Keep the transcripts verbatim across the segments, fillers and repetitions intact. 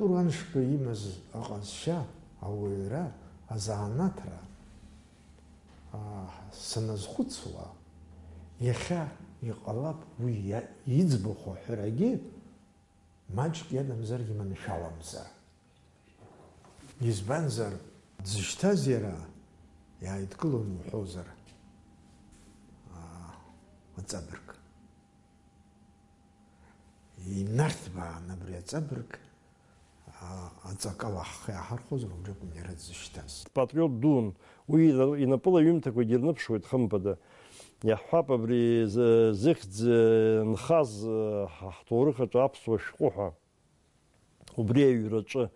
Артур Аншба имаз аҟазшьа, ауаҩра, азанааҭра, аа, саназхәыцуа, иахьа иҟалап уи иа-, иӡбахә аҳәарагьы, маҷк иадамзаргьы маншәаламзар. Избанзар, дзышьҭаз иара, иааидкылон уҳәозар, аа, аҵабырг. Инарҭбаан абри аҵабырг, аа, аҵакала ҳхы иаҳархәозар, убри акәын иара дзышьҭаз. Патриот дуун, уи ина-, инапыла аҩымҭақәагьы ирныԥшуеит, хымԥада. Иаҳҳәап, абри зы-, зыхьӡ, э, нхаз, э, ҳа-, ҳҭоурых аҿы аԥсуа шәҟәы ҳәа. Убри аҩраҿы,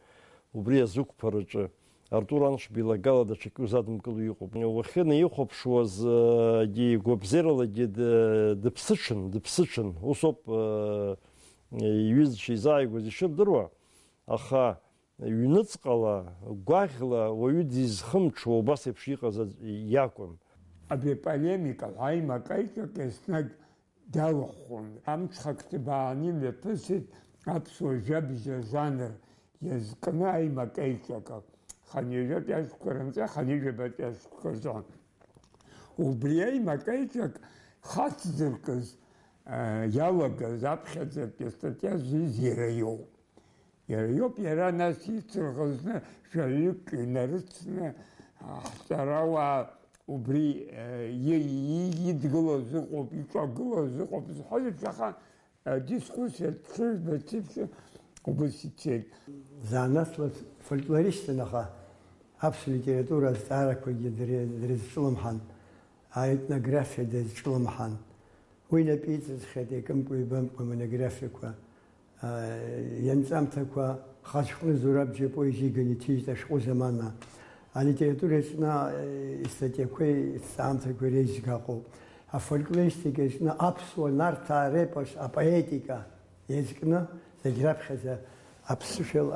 убри азықәԥараҿы Артур Аншба илагала даҽакы иузадымкыло иҟоуп. Уахьынаихәаԥшуаз, егьи гәабзиаралагьы д-, дыԥсыҽын, дыԥсыҽын. Усоуп, э, иҩызцәа изааигәаз ишырдыруа, аха ҩныҵҟала, гәаӷьла уаҩы дизхымҽуа убас еиԥш иҟаз аӡә иакәын. Абри аполемика ҳәа аимакаиҿак еснагь далахәхон. Амҽхак ҭбааны имҩаԥысит аԥсуа жәабжь ажанр иазкны аимакеиҿакы. Хынҩажәатәи ашәҟәқәа рынҵәа, хынҩажәабатәи ашәҟәқәа рзы. Убри аимакеиҿак хацзыркыз, а, иалагаз аԥхьаӡатәи астатиа зҩыз иара иоуп. Иара иоуп, иара нас ицырӷызны жәаҩык инарыцны, ҳҵарауаа убри, э, и-, и-, идгылаз ыҟоуп, иҿагылаз ыҟоуп зҳәаз еиԥш, аха, э, дискуссиа ҽыжәбац еиԥш убас ицеит. Занааҭла фольклористын, аха аԥсуа литература азҵаарақәагьы дре-, дрызҿлымҳан, аетнографиа дазҿлымҳан. Уи инапы иҵызхит икымкәа-ҩбамкәа амонографиақәа. Ианҵамҭақәа Хацәҟны Зураб џьа поезиаганы иҭижьит ашәҟәы замана. Алитература иаҿны истатиақәеи изҵаамҭақәеи реизга ыҟоуп. Афольклористика иаҿны аԥсуа нарҭаа репос, апоетика еизкны зегь раԥхьаӡа аԥсышәала,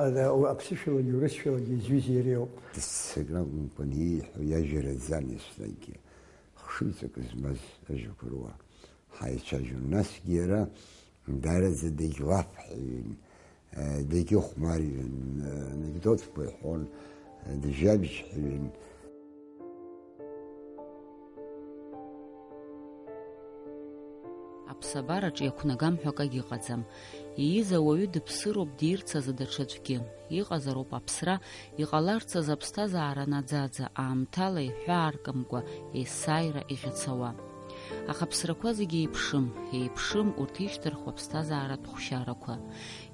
аԥсышәалагьы урысшәалагьы изҩыз иара иоуп. Дыццакны акәымкәан ииҳәо иажәа раӡан еснагьгьы. Хшыҩҵак змаз ажәақәа руа ҳаицәажәон. Насгьы иара даараӡа дагьлафҳәаҩын, дагьыхәмарҩын, анекдотқәа иҳәон, дыжәабжьҳәаҩын. Аԥсабараҿы иақәнагам ҳәа акагь ыҟаӡам. Ииз ауаҩы дыԥсыроуп, дирцазы даҽаӡәгьы. Иҟазароуп аԥсра, иҟаларцаз аԥсҭазаара наӡаӡа, аамҭала иҳәааркымкәа, есааира иӷьацауа. Аха аԥсрақәа зегьы еиԥшым, еиԥшым урҭ ишьҭырхуа аԥсҭазааратә хәшьарақәа.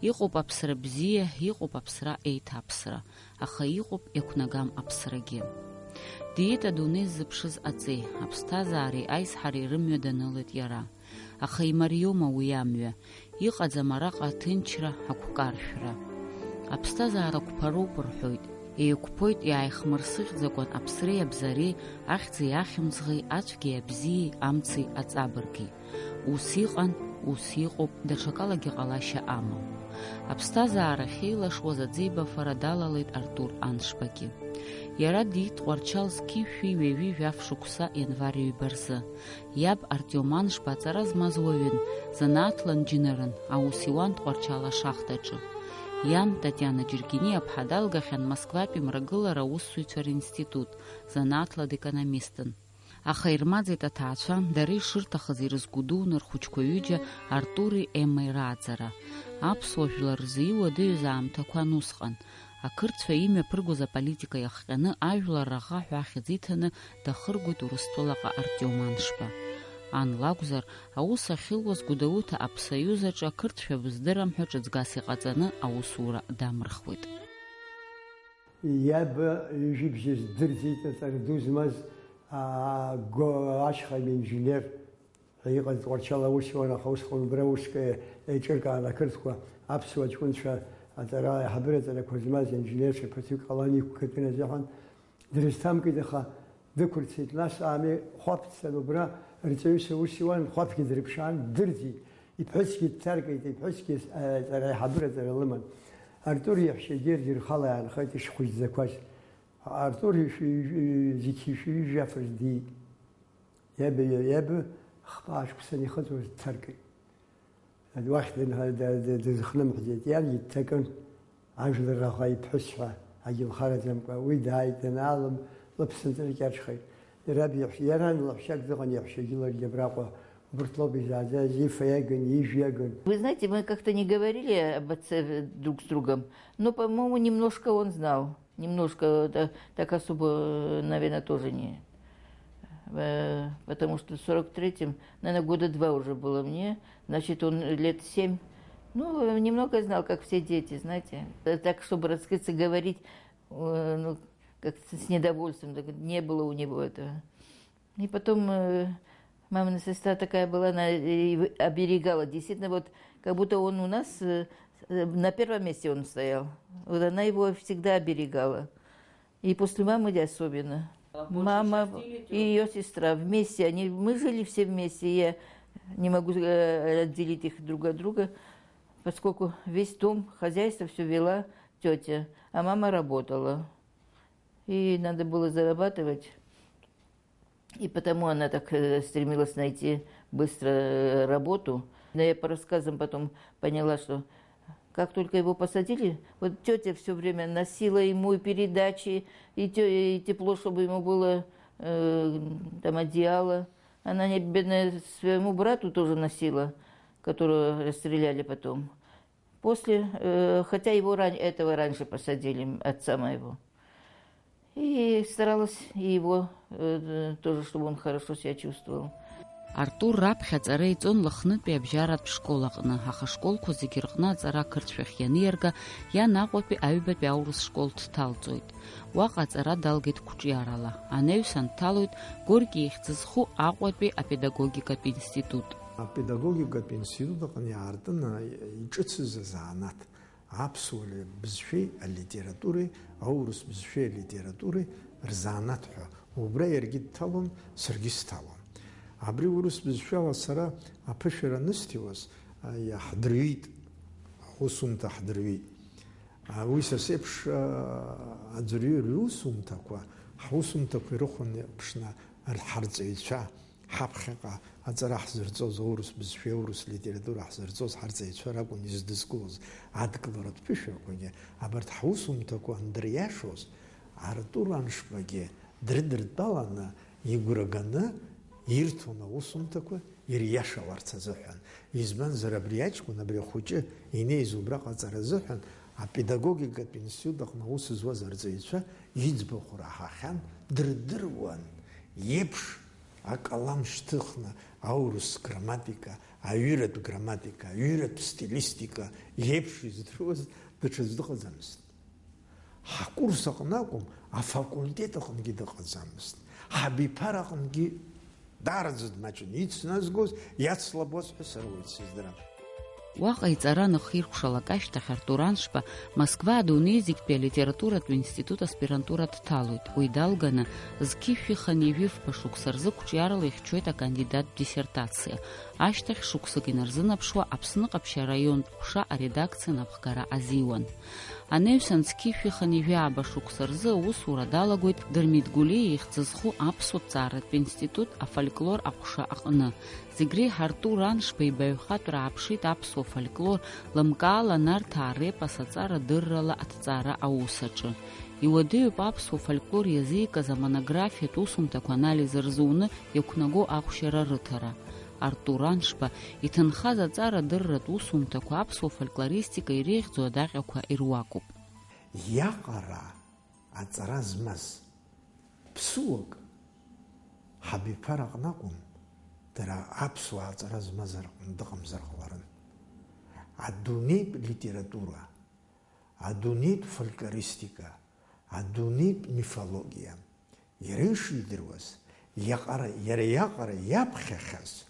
Иҟоуп аԥсра бзиа, иҟоуп аԥсра еиҭаԥсра, аха иҟоуп иақәнагам аԥсрагьы. Диит адунеи ззыԥшыз аҵеи, аԥсҭазаареи аизҳареи рымҩа данылеит иара. Аха имариоума уи амҩа? Иҟаӡам араҟа аҭынчра, ақәкаршәра. Аԥсҭазаара қәԥароуп рҳәоит. Еиқәԥоит, иааихмырсыӷьӡакәан аԥсреи абзареи, ахьӡи ахьымӡӷи, ацәгьеи абзиеи, амци аҵабырги. Ус иҟан, ус иҟоуп, даҽакалагьы ҟалашьа амам. Аԥсҭазаара ахьеилашуаз аӡеибафара далалеит Артур Аншбагьы. Иара диит Тҟәарчал зқьи шәи ҩажәи жәаф шықәса ианвар ҩба рзы. Иаб Артиом Аншба аҵара змаз уаҩын, занааҭла нџьнырын, аус иуан Тҟәарчал ашахтаҿы. Иан, Татиана Џьыргьениаԥҳа, далгахьан Москватәи мрагылара аусзуҩцәа ринститут, занааҭла декономистын. Аха ирмаӡеит аҭаацәа, дара ишырҭахыз ирызгәыдуны рхәыҷқәа ҩыџьа Артури Еммеи рааӡара. Аԥсуа жәлар рзы иуадаҩыз аамҭақәан усҟан. Ақырҭцәа имҩаԥыргоз аполитика иахҟьаны ажәлар раӷа ҳәа ахьӡ иҭаны дахыргоит Урыстәылаҟа Артиом Аншба. Ан лакәзар, аус ахьылуаз Гәдоуҭа аԥсаҩызаҿы ақырҭцәа быздырам ҳәа ҿыҵгас иҟаҵаны аусура дамырхуеит. Иаб ҩажәи бжьы здырӡит, аҵара ду змаз, аа, го-, ашьха инженер. Иҟаз Тҟәарчал аус иуан, аха усҟан убра уск еиҿыркаан ақырҭқәа, аԥсуа ҷкәынцәа аҵара, аиҳабыра аҵарақәа змаз инженерцәа ԥыҭҩык ҟалан иқәгатәын азыҳәан, дрызҭамкит, аха дықәырцеит. Нас аами хәаԥ дцан, убра рҵаҩыс аус иуан, хәаԥгьы дрыԥшаан, ддырӡит. Иԥҳәысгьы дҭаркит, иԥҳәысгьы, а, аҵара, аиҳабыра аҵара лыман. Артур иаҳәшьа Герги рхала иаанхеит ишхәыҷӡақәаз. Артур ишәи-, зқь ишәи жәаф рзы диит. Иаб, иаб хԥа шықәса анихыҵуаз дҭаркит. Уахь дын-, д-, д-, дызхнымҳәӡеит. Иаргьы дҭакын. Ажәлар раӷа иԥҳәыс ҳәа агьылхараӡамкәа, уи дааит, данаалым, лыԥсынҵры кьаҿхеит. Раб иаҳәшьа, иара лаҳәшьак дыҟан, иаҳәшьагьы ларгьы абраҟа, убырҭ лоуп изааӡаз, ифа иагын, ижә иагын. Вы знаете, мы как-то не говорили об отце друг с другом, но, по-моему, немножко он знал. Немножко, да, так особо, наверное, тоже не. Э, потому что в сорок третьем, наверное, года два уже было мне, значит, он лет семь. Ну, немного знал, как все дети, знаете. Э, так, чтобы раскрыться, говорить, э, ну, как с с недовольством, так не было у него этого. И потом, э, мамина сестра такая была, она и в оберегала. Действительно, вот как будто он у нас, э, э, на первом месте он стоял. Вот она его всегда оберегала. И после мамы особенно. Мама и её сестра вместе, они, мы жили все вместе, я не могу, э, отделить их друг от друга, поскольку весь дом, хозяйство всё вела тётя, а мама работала. И надо было зарабатывать. И потому она так, э, стремилась найти быстро, э, работу. Но я по рассказам потом поняла, что как только его посадили, вот тётя всё время носила ему и передачи, и тё-, и тепло, чтобы ему было, э, там одеяло. Она, не, бедная, своему брату тоже носила, которого расстреляли потом. После, э, хотя его ран-, этого раньше посадили, м, отца моего. И старалась и его, э, тоже, чтобы он хорошо себя чувствовал. Артур раԥхьа аҵара иҵон Лыхнытәи абжьаратә школ аҟны, аха ашколқәа зегьы рҟны аҵара ақырҭшәахь ианиарга, иан Аҟәатәи аҩбатәи аурыс школ дҭалҵоит. Уаҟа аҵара далгеит қәҿиарала. Анаҩсан дҭалоит Горки ихьӡ зху Аҟәатәи апедагогикатә институт. Апедагогикатә институт аҟны иаартын иҿыцыз азанааҭ. Аԥсуа бызшәеи алитературеи, аурыс бызшәеи алитературеи рзанааҭ ҳәа, убра иаргьы дҭалон, саргьы сҭалон. Абри урыс бызшәала сара аԥышәара анысҭиуаз, а, иаҳдырҩит, аусумҭа ҳдырҩит. А, уи са сеиԥш, а, аӡәырҩы русумҭақәа, ҳусумҭақәа ирыхәаны иаԥшны ар-, ҳарҵаҩцәа, ҳаԥхьаҟа аҵара ҳзырҵоз, аурыс бызшәеи аурыс литература ҳзырҵоз ҳарҵаҩцәа ракәын издызкылоз адкыларатә ԥышәарақәагьы, абарҭ ҳусумҭақәа андыриашоз, Артур Аншбагьы дрыдыртәаланы, игәра ганы ирҭон аусумҭақәа ириашаларц азыҳәан. Избанзар, абри аҷкәын, абри ахәыҷы инеиз убраҟа аҵара азыҳәан апедагогикатә институт аҟны аус зуаз арҵаҩцәа иӡбахә раҳахьан, дырдыруан, иеиԥш акалам шьҭыхны аурыс грамматика, аҩыратә грамматика, аҩыратә стилистика иеиԥш издыруаз даҽаӡә дыҟаӡамызт. Ҳакурс аҟны акәым, афакультет аҟынгьы дыҟаӡамызт. Ҳабиԥара аҟынгьы даараӡа дмаҷын. Ицназгоз, иацлабуаз ҳәа сара уаҩ дсыздырам. Уаҟа иҵара анахиркәшалак ашьҭахь Артур Аншба Москва адунеи зегьтәи алитературатә институт аспирантура дҭалоит. Уи далганы, зқьи жәшәи хынҩажәи фба шықәса рзы қәҿиарала ихьчоит акандидаттә диссертациа. Ашьҭахь шықәсык инарзынаԥшуа Аԥсны ҟаԥшь араионтә ҟәша аредакциа напхгара азиуан. Анаҩсан зқьи жәшәи хынҩажәи ааба шықәса рзы аусура далагоит Дырмит Гәлиа ихьӡ зху аԥсуа ҭҵааратә институт афольклор аҟәша аҟны. Зегь реиҳа Артур Аншба ибаҩхатәра ааԥшит аԥсуа фольклор, лымкаала Нарҭаа репос аҵара дыррала аҭҵаара аус аҿы. Иуадаҩуп аԥсуа фольклор иазикыз амонографиатә усумҭақәа анализ рзуны иақәнаго ахәшьара рыҭара. Артур Аншба иҭынхаз аҵара дырратә усумҭақәа аԥсуа фольклористика иреиӷьӡоу адаҟьақәа ируакуп. Иаҟара аҵара змаз ԥсуак ҳабиԥара аҟны акәым, дара аԥсуаа аҵара змазар аҟны дыҟамзар ҟаларын. Адунеитә литература, адунеитә фольклористика, адунеитә мифологиа, иара ишидыруаз, иаҟара, иара иаҟара иаԥхьахьаз,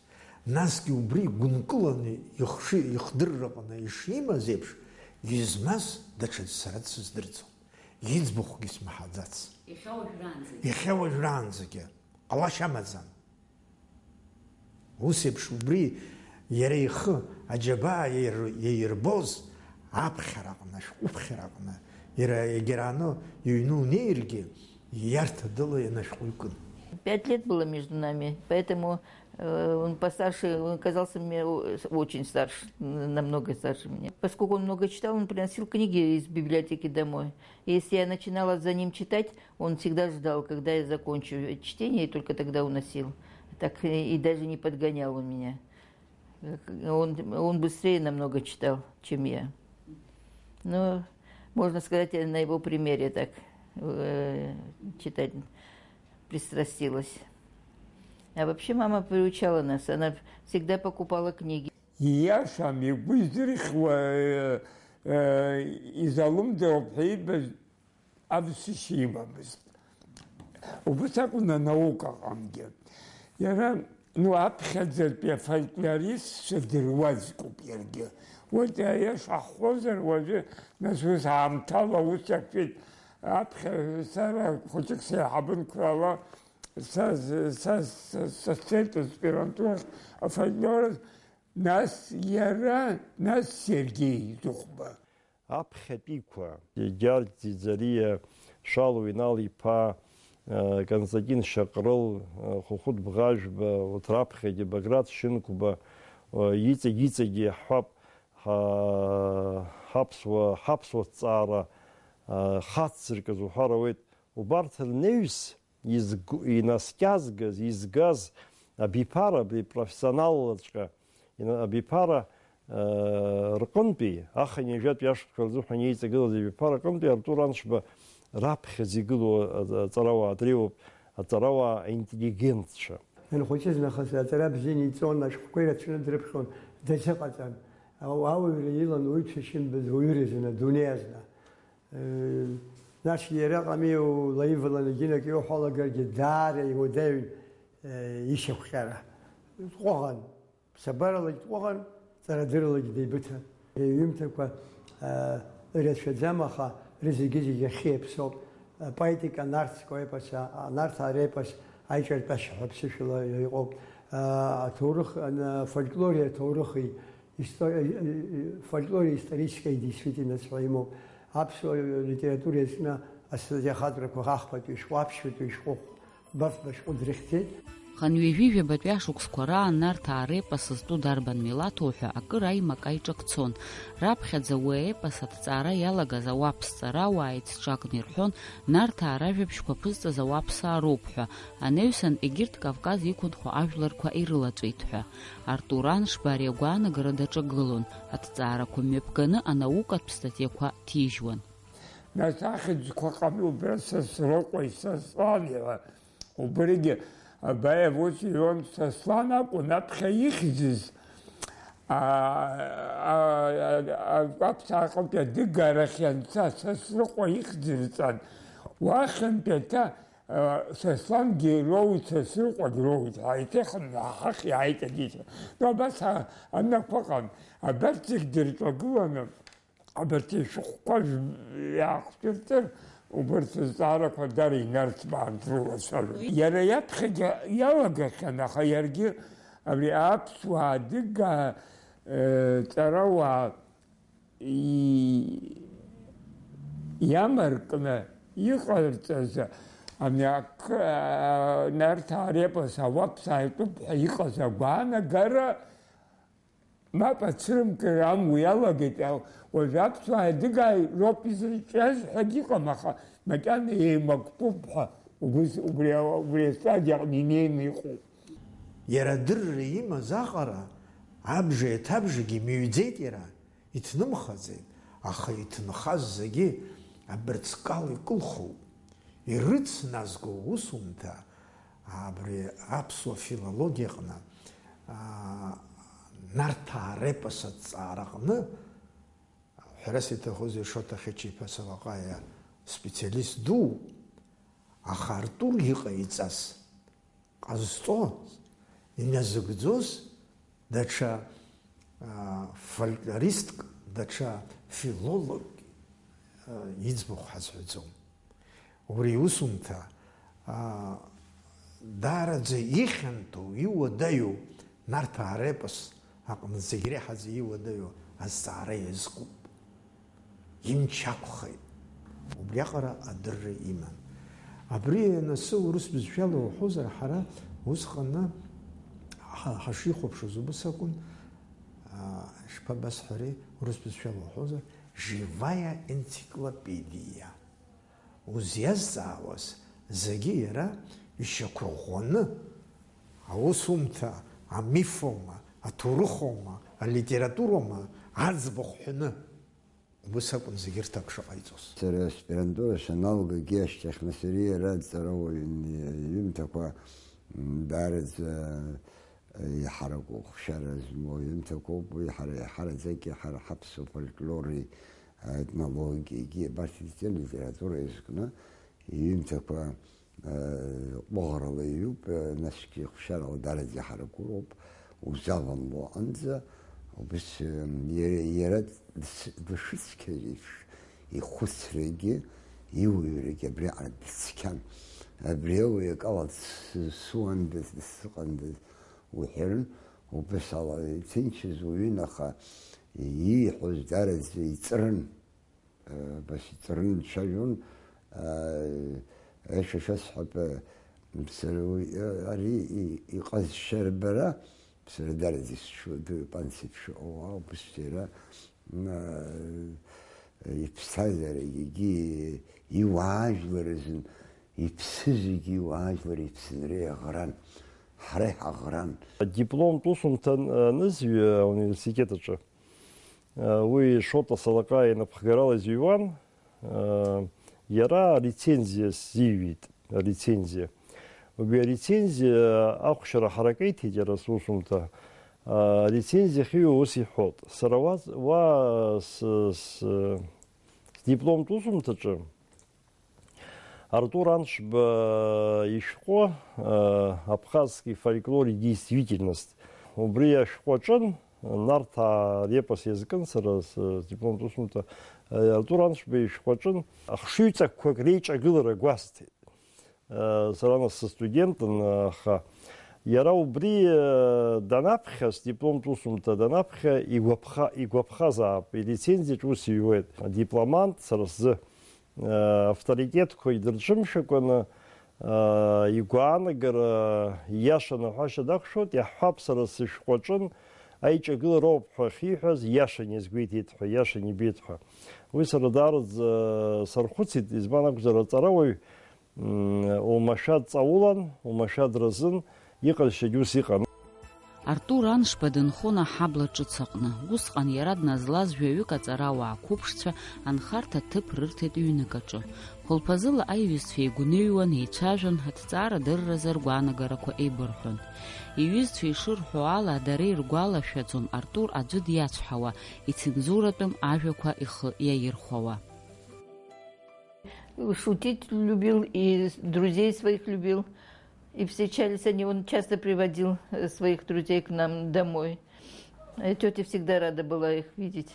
насгьы убри гәынкыланы ихши-, ихдырраҟны ишимаз еиԥш, измаз даҽаӡә сара дсыздырӡом. Иӡбахәгьы смаҳаӡац. Иахьа уажәраанӡагьы. Иахьа уажәраанӡагьы. Ҟалашьа амаӡам. Ус еиԥш убри иара ихы аџьабаа иаир-, иаирбоз аԥхьараҟны, ашәҟәыԥхьараҟны, иара егьарааны иҩны унеиргьы, ииарҭа дыла ианашәҟәы икын. Пять лет было между нами, поэтому э, он постарше, он казался мне о- очень старше, н- намного старше меня. Поскольку он много читал, он приносил книги из библиотеки домой. Если я начинала за ним читать, он всегда ждал, когда я закончу чтение, и только тогда уносил. Так и и даже не подгонял он меня. Он, он быстрее намного читал, чем я. Но, можно сказать, я на его примере так э, читать пристрастилась. А вообще мама приучала нас, она всегда покупала книги. Ииашам, игәы издырхьуа, э, э, изалымдароуп ҳәа иибаз авсышьа имамызт. Убыс акәын анаукаҟангьы. Иара, ну, аԥхьаӡатәи афольклористцәа дыруаӡәкуп иаргьы. Урҭ аиаша ҳҳәозар, уажәы, нас, ус аамҭала ус иақәшәеит. Аԥхьа сара хәыҷык сеиҳабын қәрала, са, са, са, са сцеит аспирантурахь афольклораз, нас иара, нас Сергеи Зыхәба. Аԥхьатәиқәа, Џьарџь Ӡиӡариа, Шалоу Инал-иԥа, Константин Шьаҟрыл, Хәыхәыт Бӷажәба, урҭ раԥхьагьы Баграт Шьынқәба, иҵегь-иҵегьгьы иаҳҳәап, ҳа-, ҳаԥсуа, ҳаԥсуа ҭҵаара хацзыркыз уҳәар ауеит. Убарҭ рнаҩс изг-, инаскьазгаз, изгаз абиԥара, абри профессионаллаҵәҟьа ина-, абиԥара, э, рҟынтәи, ахынҩажәатәи ашықәсқәа рзыҳәан еиҵагылаз абиԥара рҟынтәи Артур Аншба раԥхьаӡа игылоу аҵарауаа дреиуоуп, аҵарауаа аинтеллигентцәа. Данхәыҷыз нахыс аҵара бзианы иҵон, ашәҟәқәа ирацәаны дрыԥхьон, дазыҟаҵан. Ауаҩра илан уаҩԥс ишимбаз уаҩрызны, адунеи азна. Э, Нас иара ҟамиу лаиваланы егьинак иуҳәалагаргьы даара иуадаҩын, э, ишьақәҟьара. Дҟәыӷан, ԥсабаралагь дҟәыӷан, ҵарадырралагь деибыҭан. Иҩымҭақәа, э, ирацәаӡам, аха рызегьы-зегьы ахьиаԥсоу, э, поетика, Нарҭ Скоепос, а, Нарҭаа репос аиҿартәашьа ҳәа ԥсышәала иҟоуп. Э, Аҭоурых, ан-, афольклори аҭоурыхи исто-, фольклори исторической действительность ҳәа имоуп. Аԥсуа литература иазкны астатиа хаҵәрақәа ахԥатәи шәҟәы, аԥшьбатәи шәҟәы, убарҭ башәҟәы дрыхьӡеит. Хынҩажәи жәабатәи ашықәсқәа раан Нарҭаа репос зтәу дарбан милаҭу ҳәа акыр аимак-аиҿак цон. Раԥхьаӡа уи аепос аҭҵаара иалагаз ауаԥс ҵарауаа еицҿакны ирҳәон, Нарҭаа ражәабжьқәа ԥызҵаз ауаԥсаа роуп ҳәа, анаҩсан егьырҭ Кавказ иқәынхо ажәларқәа ирылаҵәеит ҳәа. Артур Аншба ари агәаанагара даҿагылон, аҭҵаарақәа мҩаԥганы анаукатә статиақәа ҭижьуан. Нас ахьӡқәа ҟами убра Сасрыҟәеи Сослани ҳәа, убригьы Абаев ус иҳәон, Сослан акәын аԥхьа ихьӡыз, а, а, а, а, аԥсааҟынтәи адыгарахь ианца Сасрыҟәа ихьӡырҵан, уахьынтәи аҭа Сослангьы роуит, Сасрыҟәагь роуит, ҳаиҭеихынҳәны ҳахь иааит адица. Ну, абас анақәа ыҟан, абарҭ зегь дырҿагыланы, абарҭ ишәҟәқәа иаахҵәыртыр, убарҭ азҵаарақәа дара инарҭбаан рылацәажәон. Иара иаԥхьагьы иалагахьан, аха иаргьы абри аԥсуаа, адыгаа, э, ҵарауаа и-, иамаркны иҟарҵаз, ами, ак-, а, Нарҭаа репос ауаԥсаа итәуп ҳәа иҟаз агәаанагара мап ацрымкыр амуа иалагеит, а, уажә аԥсуаа адыгаа роуп изырҿиаз ҳәагьы ыҟам, аха макьана еимактәуп ҳәа убыс-, убри, убри астадиаҟны инеины иҟоуп. Иара адырра имаз аҟара абжеи аҭабжагьы имыҩӡеит иара. Иҭнымхаӡеит, аха иҭынхаз зегьы абырҵкала икылхуп. Ирыцназго усумҭа абри аԥсуа филологиаҟны, аа, Нарҭаа репос аҭҵаараҟны, ҳәарас иҭахузеи, Шоҭа Хьыча-иԥа Салаҟаиа специалист дууп, аха Артур иҟаиҵаз ҟазҵо, иназыгӡоз даҽа, аа, фольклористк, даҽа филолог, аа, иӡбахә ҳазҳәаӡом. Убри иусумҭа, аа, даараӡа ихьанҭоу, иуадаҩу Нарҭаа репос аҟны зегь реиҳаӡа иуадаҩу азҵаара иазкуп. Имч ақәхеит. Убриаҟара адырра иман. Абри анасы урыс бызшәала уҳәозар, ҳара усҟаны ҳа-, ҳашихәаԥшуаз убас акәын, аа, ишԥабасҳәари, урыс бызшәала уҳәозар, живая энциклопедия. Узиазҵаауаз зегьы иара ишьақәырӷәӷәаны, аусумҭа амифоума, аҭоурыхоума, алитературоума аӡбахә ҳәаны. Убыс акәын зегьы рҭак шыҟаиҵоз. Сара аспирантура саналгагьы ашьҭахь нас ари иара аҵарауаҩын, иҩымҭақәа, м, даараӡа, э, иҳараку, хшара змоу ҩымҭақәоуп, уи ҳара иҳараӡак, иҳара ҳаԥсуа фольклори, аетнологиагьы, абарҭ зегьы литература иазкны иҩымҭақәа, э, ҟәыӷрала иҩуп, э, насгьы хшарала даараӡа иҳараку роуп, узавамло аҟынӡа, убыс, э, иара, иара дс-, дышицқьаз еиԥш, ихәыцрагьы, иуаҩрагьы абриаҟара дыцқьан. Абри ауаҩ акала дсуандаз, дсыҟандаз уҳәарын, убыс ала иҭынчыз уаҩын, аха ииҳәоз даараӡа иҵрын. Абас иҵрын дцәажәон, аа, аиаша шәасҳәап, сара уи, ари и-, иҟазшьа рбара, сара дараӡа исшо, ду пансеиԥш иҟоу ауп, ус иара, м, аа, иԥсҭазаара, егьи иуаажәлар азын, иԥсы зегьы иуаажәлар иԥсынра иаӷран, ҳара иҳаӷран. Дипломтә усумҭа анызҩы ауниверситет аҿы, уи Шоҭа Салаҟаиа инапхгарала изыҩуан, иара арецензиа сзиҩит, арецензиа. Убри арецензиа ахәшьара ҳаракеиҭеит иара сусумҭа. Арецензиа ахьиҩуа ус иҳәоит, сара уа, уа с-, с-, сдипломтә усумҭаҿы Артур Аншба ишәҟәы, э, «Абхазский фольклор и действительность». Убри ашәҟәы аҿын, Нарҭаа репос иазкын сара с-, сдипломтә усумҭа, э, Артур Аншба ишәҟәы аҿын, ахшыҩҵакқәак реиҿагылара гәасҭеит. Э, сара нас сыстудентын, аха иара убри, э, данаԥхьа, сдипломтә усумҭа данаԥхьа, игәаԥха-, игәаԥхазаап, ирецензиаҿ ус иҩуеит, дипломант сара сзы. Авторитетқәа идырцәымшәакәаны, игәаанагара ииашаны аҳәашьа дақәшәоит, иаҳҳәап, сара сышәҟәы аҿын аиҿагылароуп ҳәа ахьиҳәаз ииашаны иазгәеиҭеит ҳәа, ииашаны ибеит ҳәа. Уи сара даараӡа сархәыцит, избан акәзар, аҵарауаҩ, м, оумашәа дҵаулан, оумашәа дразын, иҟазшьагь ус иҟан. Артур Аншба дынхон аҳабла ҿыц аҟны. Усҟан иара дназлаз жәаҩык аҵарауаа қәыԥшцәа анхарҭа ҭыԥ рырҭеит ҩнык аҿы. Хәылԥазыла аиҩызцәа еигәныҩуан, еицәажәон, аҭҵаарадырразы ргәаанагарақәа еибырҳәон. Иҩызцәа ишырҳәо ала, дара иргәалашәаӡом Артур аӡәы диацәҳауа, ицензуратәым ажәақәа ихы иаирхәауа. Шутить любил и друзей своих любил. И встречались они, он часто приводил, э, своих друзей к нам домой. Э, тётя всегда рада была их видеть.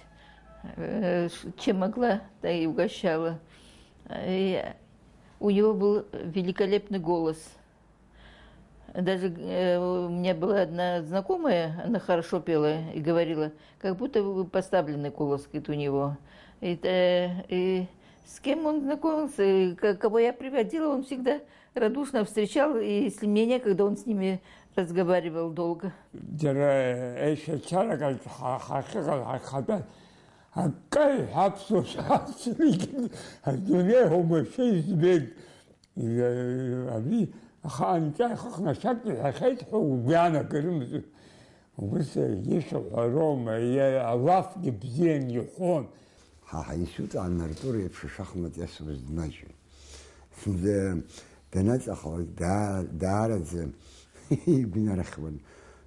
Э, ш-, чем могла, та и угощала. И у него был великолепный голос. Даже, э, у меня была одна знакомая, она хорошо пела и говорила, как будто бы поставленный голос, говорит, у него. И, э, и с кем он знакомился, и к-, кого я приводила, он всегда радушно встречал, и если мне некогда, он с ними разговаривал долго. Џьара еишәачарак ҳа-, ҳахьыҟаз ҳаихатәан, акы иҳәа аԥсуа шәарҭ, адунеи оумашәа избеит. Абри ахаанҵа ихыхны ашәак иҳәахьеит ҳәа угәы иаанагарын. Убыс ишәҳәароума, иа-, алафгьы бзиан иҳәон. Ҳа ҳаинститут аан Артур еиԥш ашахмат иасуаз дмаҷҩын. Д-, данаҵахалак даа-, даараӡа игәнарахьуан.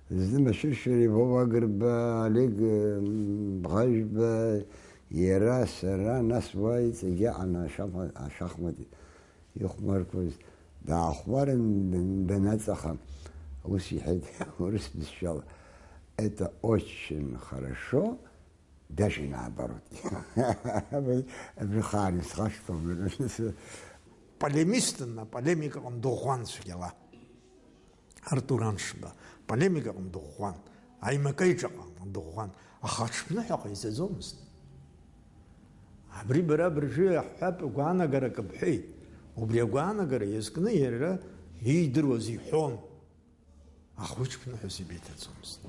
Зны машәыршәа Львов Агрба, Олег, м, Бӷажәба, иара, сара, нас уа иҵегь аҟан ашахмат, ашахмат ихәмарқәаз даахәмарын, дан-, данаҵаха, ус иҳәеит урыс бызшәала: «Это очень хорошо, даже наоборот». Абри хаан исхашҭуам. Полемистын, аполемика аҟны дыӷәӷәан цәгьала. Артур Аншба, полемикаҟны дыӷәӷәан, аимакеиҿаҟны дыӷәӷәан, аха аҽԥныҳәа ҟаиҵаӡомызт. Абри бара абыржәы иаҳҳәап, гәаанагарак бҳәеит. Убри агәаанагара иазкны иара иидыруаз иҳәон, ахәыҷ ԥныҳәас ибеиҭаӡомызт.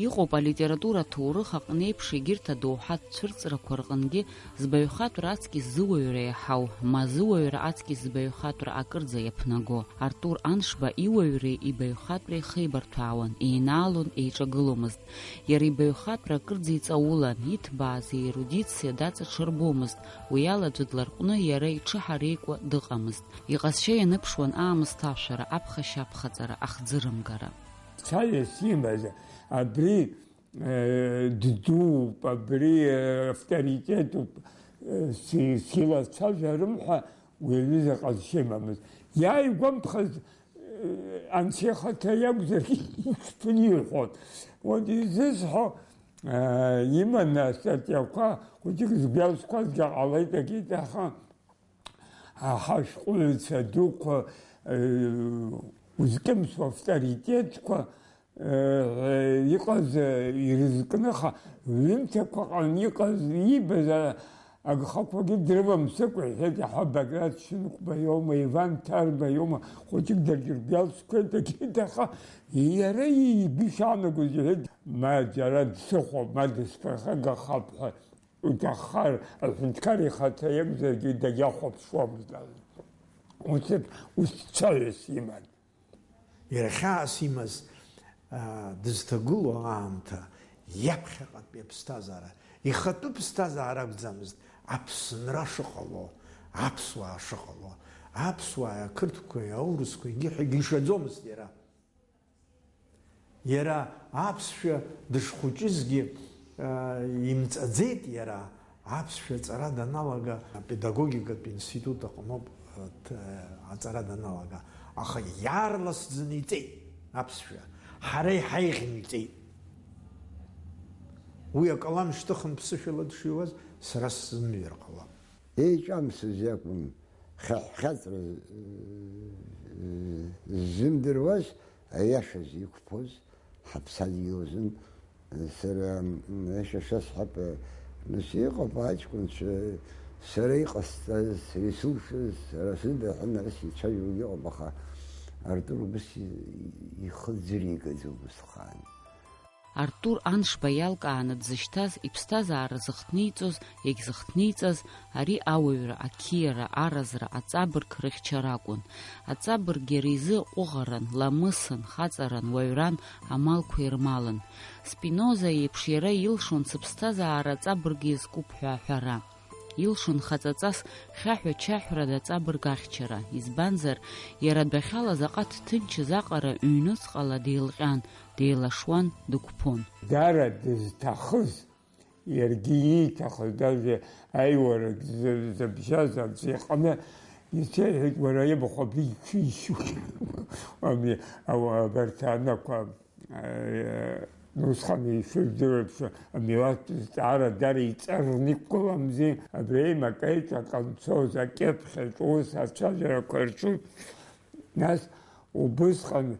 Иҟоуп алитература аҭоурых аҟны еиԥш егьырҭ адоуҳатә цәырҵрақәа рҟынгьы збаҩхатәра аҵкьыс зыуаҩра иаҳау, ма зыуаҩра аҵкьыс збаҩхатәра акырӡа иаԥнаго. Артур Аншба иуаҩреи ибаҩхатәреи хеибарҭәаауан, еинаалон, еиҿагыломызт. Иара ибаҩхатәра акырӡа иҵаулан, иҭбааз иерудициа даҵаҽырбомызт, уи ала аӡәы дларҟәны иара иҽыҳареикуа дыҟамызт. Иҟазшьа ианыԥшуан аамысҭашәара, аԥхашьа-аԥхаҵара, ахӡырымгара. Цаҩыс имаз абри, э, ддууп, абри, э, авторитетуп, э, си-, силацәажәарым ҳәа уи аҩыза ҟазшьа имамызт. Иааигәамԥхаз, э, анцәа ихаҭа иакәзаргьы ишԥаниҳәон. Вот изысҳәо, э, иманы астатиақәа хәыҷык згәалсқәазгьы ҟалеит, егьит, аха Ҳашәҟәыҩҩцәа дуқәа, э, узкьымсуа авторитетқәа, э, иҟаз, э, ирызкны ха-, ҩымҭақәа ҟан иҟаз, иибаз, а-, агхақәагьы дрывамсыкәа, иҳәеит, иаҳа Баграт Шьынқәба иоума, Иван Ҭарба иоума, хәыҷык даргьы ргәалсқәеит, егьит, аха иара игәы ишаанагоз иҳәеит, ма џьара дсыхәап, ма дысԥырхагахап ҳәа. Уҭаххар, аҳәынҭқар ихаҭа иакәзаргьы дагьахәаԥшуамызт. Ус, ус цаҩыс иман. Иара хьаас имаз, аа, дызҭагылоу аамҭа, иаԥхьаҟатәи аԥсҭазаара, ихатәы ԥсҭазаара акәӡамызт, Аԥсынра шыҟало, аԥсуаа шыҟало, аԥсуааи ақырҭқәеи аурысқәеи егьи ҳәа егьи ишаӡомызт иара. Иара аԥсшәа дышхәыҷызгьы, а, имҵаӡеит иара, аԥсшәа аҵара даналага, апедагогикатә институт аҟноуп, а, ҭ-, аҵара даналага, аха иаарласӡаны иҵеит аԥсшәа, ҳара иҳаиӷьны иҵеит. Уи акалам шьҭыхын ԥсышәала дшиуаз, сара сзымҩыр ҟалап. Еиҿамсыз иакәын, хьаҳәхьаҵра, э, ззымдыруаз, аиашаз иқәԥоз ҳаԥсадгьыл азын, сара, м, аиаша шәасҳәап, э, нас иҟоуп аҷкәынцәа, сара иҟасҵаз, сара исылшаз, сара сыда ҳәа нарас ицәажәогьы ыҟоуп, аха Артур убыс и-, ихы ӡыригаӡа убысҟан. Артур Аншба иалкааны дзышьҭаз, иԥсҭазаара зыхҭниҵоз, иагьзыхҭниҵаз, ари ауаҩра, ақьиара, аразра, аҵабырг рыхьчара акәын. Аҵабырг иара изы ҟәыӷаран, ламысын, хаҵаран, уаҩран, амалқәа ирмалын. Спиноза иеиԥш иара илшон сыԥсҭазаара аҵабырг иазкуп ҳәа аҳәара. Илшон хаҵаҵас хьаҳәа-чаҳәрада аҵабырг ахьчара, избанзар, иара адәахьала заҟа дҭынчыз аҟара ҩнуҵҟала деилҟьан, деилашуан, дықәԥон. Дара дызҭахыз, иаргьы ииҭахыз, даже аиуарагь зы-, зыбжьаз аӡә иҟны исеиҳәеит, уара ибахәа быччишьуеит. Ами, ауаа абарҭ анақәа, э, усҟан ишәыздыруеиԥш, амилаҭтә зҵаара дара иҵарны иқәгыламзи, абри аимак аиҿаканцоз, акьыԥхьаҿ ус ацәажәарақәа рҿы, нас убысҟан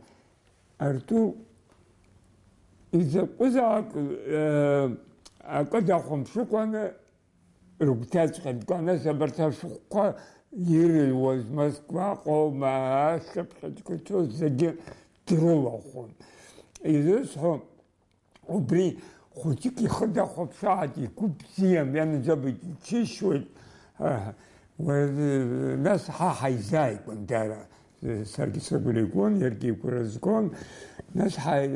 Арту изакәызаалак, э, акы дахәаԥшыкәаны рыгәҭаҵәҟьа дкуан, нас абарҭ ашәҟәқәа ирыҩуаз Москваҟоума, ашьҭыԥхьаҿ зегьы дрылахәын. Изысҳәо, убри хәыҷык ихы дахәаԥшааит, игәы бзиам, ианаџьалбеит, иџьысшьоит. Ҳа, уа-, нас ҳа ҳаизааигәан дара. Саргьы сыгәра игон, иаргьы игәра згон. Нас ҳа-,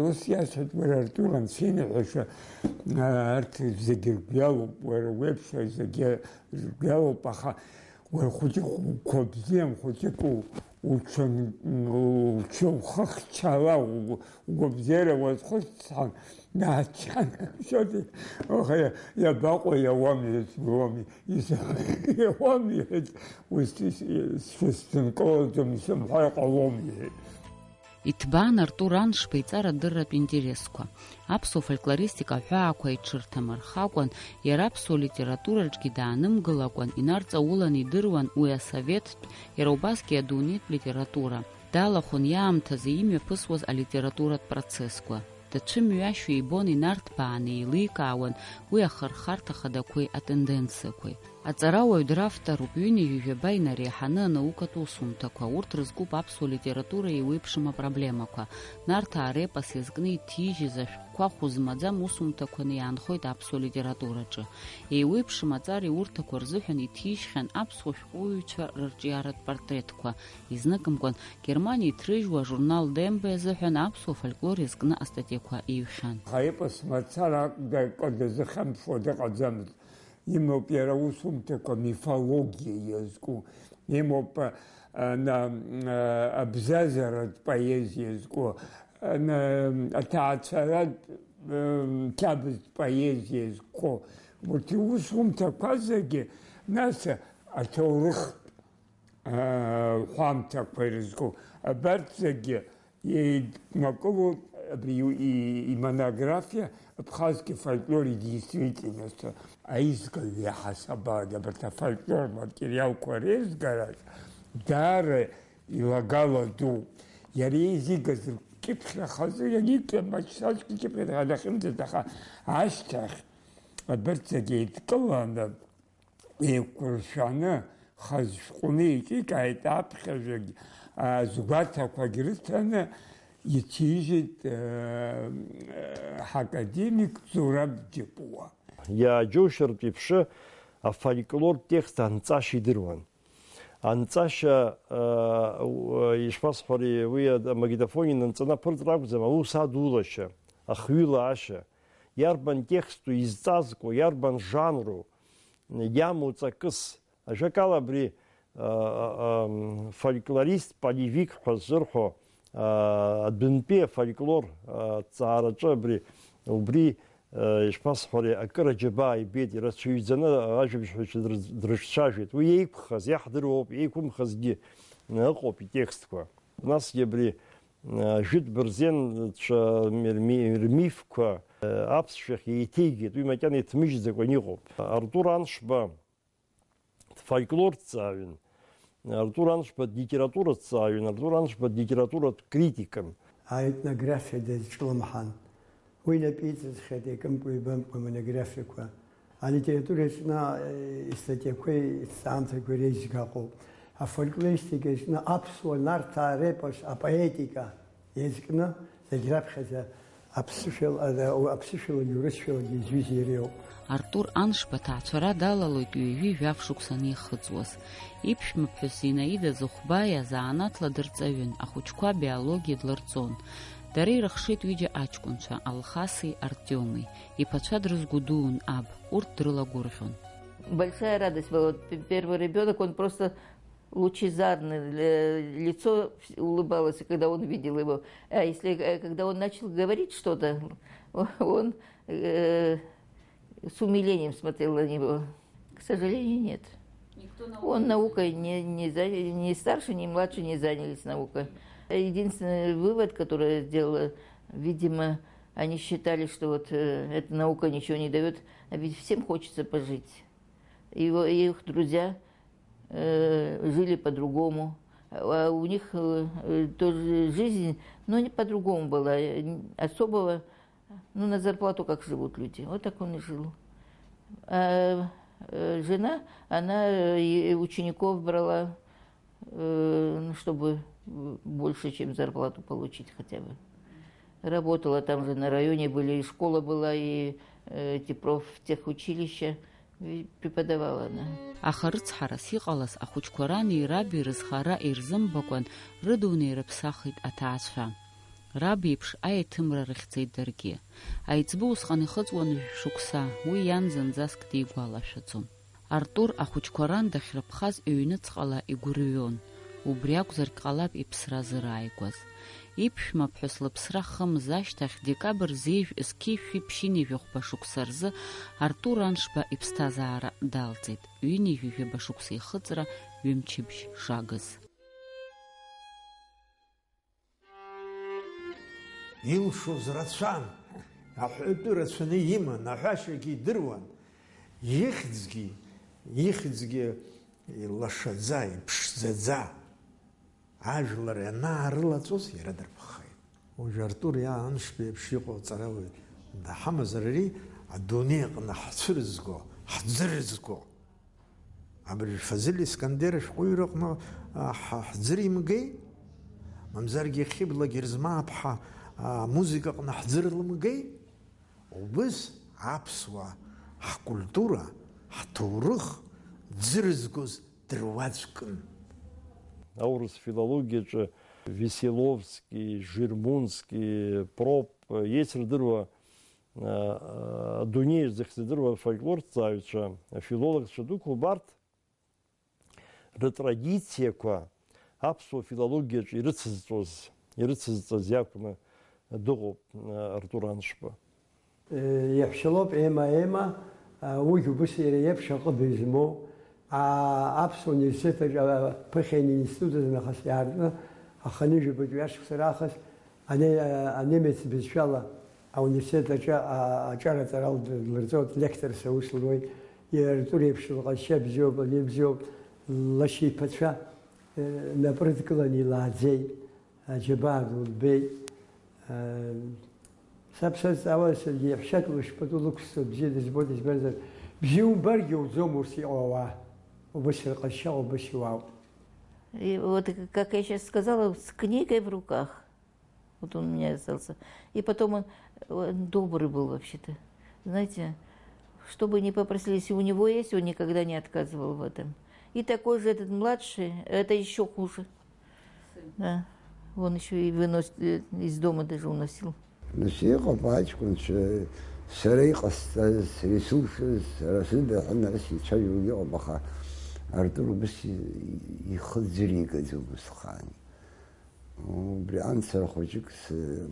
ус иасҳәеит, уара, Артур, анцәа иныҳәаша, а, арҭ зегьы ргәы иалоуп, уара уеиԥш зегьы ргәы иалоуп, аха уара хәыҷык угәқәа бзиам, хәыҷык у-, уҽан-, уҽы ухыхьчала, угәы-, угәабзиара уазхәыццан, Дааччан, шьоти, оха, иабаҟоу, иауам, иҳәеит, иуам, ис-, иауам, иҳәеит, ус ис-, ис-, сшәысзынкылаӡом, исымҳәар ҟалом, иҳәеит. Иҭбаан Артур Аншба иҵарадырратә интересқәа. Аԥсуа фольклористика аҳәаақәа иҽырҭамырхакәан, иара аԥсуа литератураҿгьы даанымгылакәан, инарҵаулан идыруан уи асоветтә, иара убасгьы адунеитә литература. Далахәын иаамҭазы имҩаԥысуаз алитературатә процессқәа. Дацәымҩашьо ибон, инарҭбааны еиликаауан уи ахырхарҭа хадақәеи атенденциақәеи. Аҵарауаҩ дравторуп ҩынҩажәи жәаба инареиҳаны анаукатә усумҭақәа. Урҭ рызкуп аԥсуа литература еиуеиԥшым апроблемақәа. Нарҭаа репос иазкны иҭижьыз ашәҟәқәа хәы змаӡам усумҭақәаны иаанхоит аԥсуа литератураҿы. Еиуеиԥшым аҵар иурҭақәа рзыҳәан иҭижьхьан аԥсуа шәҟәыҩҩцәа рырҿиаратә портретқәа. Изныкымкәан, Германиа иҭрыжьуа ажурнал Дембе азыҳәан аԥсуа фольклор иазкны астатиақәа иҩхьан. Аха епос мацара акәда-, акы дазыхьамԥшуа дыҟаӡамызт. Имоуп иара аусумҭақәа мифологиа иазку, имоуп, а, на, а, абзазаратә поезиа иазку, а, на, аҭаацәаратә, м, қьабзтә поезиа иазку. Урҭ иусумҭақәа зегьы, нас, аҭоурыхтә, а, ҳәамҭақәа ирызку. Абарҭ зегьы еиднакылоит абри и-, имонографиа «Абхазский фольклор и действительность», аизгаҩ иаҳасабала абарҭ афольклор материалқәа реизгараҿ даара илагала ду. Иара еизигаз ркьыԥхьра хазы, иагьикьа маҷсаҷк икьыԥхьра дахьымӡеит, аха ашьҭахь абарҭ зегьы еидкыланы, еиқәыршәаны, хаз шәҟәны иҿикааит, аԥхьажәагь, а, згәаҭақәагь рыҭаны иҭижьит, э, ҳакадемик Зураб Џьапуа. Иааџьоушьартә еиԥш, афольклортә текст анҵашьа идыруан. Анҵашьа, э, у-, ишԥасҳәари, уи амагнитофон инанҵаны аԥырҵра акәӡам, аус адулашьа, ахҩылаашьа, иарбан тексту изҵазкуа, иарбан жанру, иамоу ҵакыс, ажәакала, абри, а, а, ам, фольклорист, полевик ҳәа ззырҳәо, а, адәынтәи афольклор, а, ҭҵаараҿы абри, убри, а, ишԥасҳәари, акыр аџьабаа ибеит, ирацәаҩӡаны ажәабжьҳәаҩцәа дрыз-, дрыҿцәажәеит. Уи еиқәхаз, иаҳдыруоуп, еиқәымхазгьы ыҟоуп итекстқәа. Насгьы абри, а, жәытә бырзенцәа рми-, рмифқәа, а, аԥсшәахь еиҭеигеит, уи макьана иҭмыжьӡакәан иҟоуп. Артур Аншба, дфольклорҭҵааҩын, Артур Аншба длитератураҭҵааҩын, Артур Аншба длитературатә критикын. Аетнографиа дазҿлымҳан. Уи инапы иҵазхьеит икымкәа-ҩбамкәа амонографиақәа. Алитература аҿы, э, истатиақәеи иҭҵаамҭақәеи реизга ыҟоуп. Афольклористика аҿы аԥсуа Нарҭаа репос, апоетика, иазкны зегь раԥхьаӡа аԥсышәала, аԥсышәалагьы урысшәалагьы изҩыз иара иоуп. Артур Аншба аҭаацәара далалоит ҩажәи жәаф шықәса анихыҵуаз. Иԥшәмаԥҳәыс Зинаида Зыхәбаиа занааҭла дырҵаҩын, ахәыҷқәа абиологиа длырҵон. Дара ирыхшеит ҩыџьа аҷкәынцәа, Алхаси Артиоми. Иԥацәа дрызгәыдуун аб, урҭ дрылагәырӷьон. Большая радость была. Вот п-, первый ребёнок, он просто лучезарный, э, лицо вс-, улыбалось, когда он видел его. А если, э, когда он начал говорить что-то, он, э, с умилением смотрел на него. К сожалению, нет. Он наукой не, не заня-, ни старше, ни младше не занялись наукой. Единственный вывод, который я сделала, видимо, они считали, что вот, э, эта наука ничего не даёт, а ведь всем хочется пожить. Его, их друзья, э, жили по-другому. А у них, э, э, тоже жизнь, но не по-другому была. Э, особого, ну, на зарплату как живут люди, вот так он и жил. А, э, жена, она, э, и учеников брала, э, ну, чтобы, э, больше, чем зарплату получить хотя бы. Работала там же на районе, были и школа была, и, э, эти профтехучилища, и преподавала она. Аха рыцҳарас иҟалаз ахәыҷқәа рани раби рызхара ирзымбакәан, рыдунеи рыԥсахит аҭаацәа. Раб иеиԥш аиҭымра рыхьӡеит даргьы. Аиҵбы усҟан ихыҵуан жәшықәса, уи иан зынӡаск дигәалашәаӡом. Артур ахәыҷқәа ран дахьрыԥхаз ҩныҵҟала игәырҩон. Убри акәзаргь ҟалап иԥсра зырааигәаз. Иԥшәмаԥҳәыс лыԥсра хымз ашьҭахь, декабр зежә зқьи шәи ԥшьынҩажәи хәба шықәса рзы Артур Аншба иԥсҭазаара далҵит, ҩынҩажәи жәаба шықәса ихыҵра ҩымчыбжь шагыз. Илшоз рацәан, аҳәатәы рацәаны иман, аҳәашьагьы идыруан, ихьӡгьы, ихьӡгьы илашаӡа, иԥшӡаӡа, ажәлар ианаарылаҵоз иара дырԥхеит. Уажә Артур иа Аншба еиԥш иҟоу аҵарауаҩ даҳамазар, ари адунеи аҟны ҳцәырызго, ҳӡырызго, Абри Фазиль Искандер ашәҟәыҩҩраҟны, а, ҳ-, ҳӡыр имгеи? Мамзаргьы Хьыбла Герзмааԥҳа, а, амузыкаҟны ҳӡыр лымгеи? Убыс аԥсуаа ҳкультура, ҳҭоурых ӡырызгоз дыруаӡәкын. Аурыс филологиаҿы Веселовски, Жирмунски, Проп, еицырдыруа, а, а, адунеи зыхьӡырдыруа афольклорҭҵааҩцәа, афилологцәа дуқәа убарҭ рытрадициақәа аԥсуа филологиаҿы ирыцызҵоз, ирыцызҵаз иакәны дыҟоуп, а, Артур Аншба. Иаҳәшьалоуп Ема, Ема, уигь убыс иара иеиԥш аҟыбаҩ змоу, а, Аԥсуа университет аҿы, а, ԥыхьа институт азы нахыс иаартны, аханижәабатәи ашықәса раахыс ане-, а, анемец бызшәала ауниверситет аҿы, а, аҿар аҵара лд-, лырҵоит, лекторс аус луеит, иара Артур еиԥш лҟазшьа бзиоуп, ани бзиоуп, лашьа иԥацәа, э, напрыдкыланы илааӡеит. Аџьабаа ду лбеит. Саб сазҵаауа, саргьы иаҳәшьак лышәпатәы лықәсҵо бзиа дызбоит, избанзар, бзиа умбаргьы уӡом урҭ иҟоу ауаа. Убыс рҟазшьа, убыс иуаауп. И вот, как я сейчас сказала, с книгой в руках. Вот он у меня остался. И потом он, э, добрый был вообще-то. Знаете, что бы ни попросили, если у него есть, он никогда не отказывал в этом. И такой же этот младший, это еще хуже. Да. Он еще и выносит, э, из дома даже уносил. Нас иҟоуп аҷкәынцәа, сара иҟасҵаз, сара исылшаз, сара сыда ҳәа нас ицәажәогьы ыҟоуп, аха Артур убыс и-, ихы ӡыригаӡом усҟан. Убри анцара хәыҷык сы-,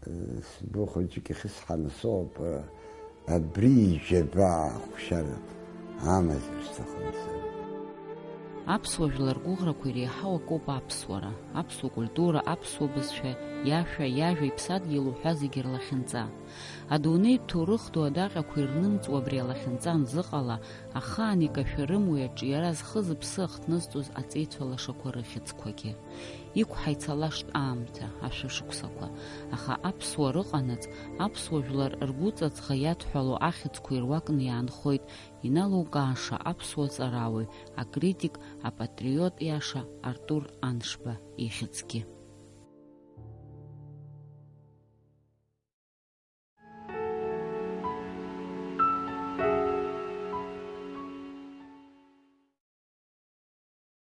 сгәы хәыҷык ихьысҳаны соуп, абри иџьабаа ахәшьара амазар сҭахын сара. Аԥсуа жәлар гәыӷрақәа иреиҳау акоуп аԥсуара, аԥсуа культура, аԥсуа бызшәа, иашәа, иажәа, иԥсадгьыл уҳәа зегьы рлахьынҵа. Адунеитә ҭоурых ду адаҟьақәа ирнымҵуа абри алахьынҵа анзыҟала, ахаан икашәарым уи аҿиара зхы-зыԥсы ахҭнызҵоз аҵеицәа лашақәа рыхьӡқәагьы. Иқәҳа ицалашт аамҭа, ашәышықәсақәа, аха аԥсуа рыҟанаҵ, аԥсуа жәлар ргәыҵаҵӷа иадҳәало ахьӡқәа ируакны иаанхоит иналукааша аԥсуа ҵарауаҩ, акритик, апатриот иаша Артур Аншба ихьӡгьы.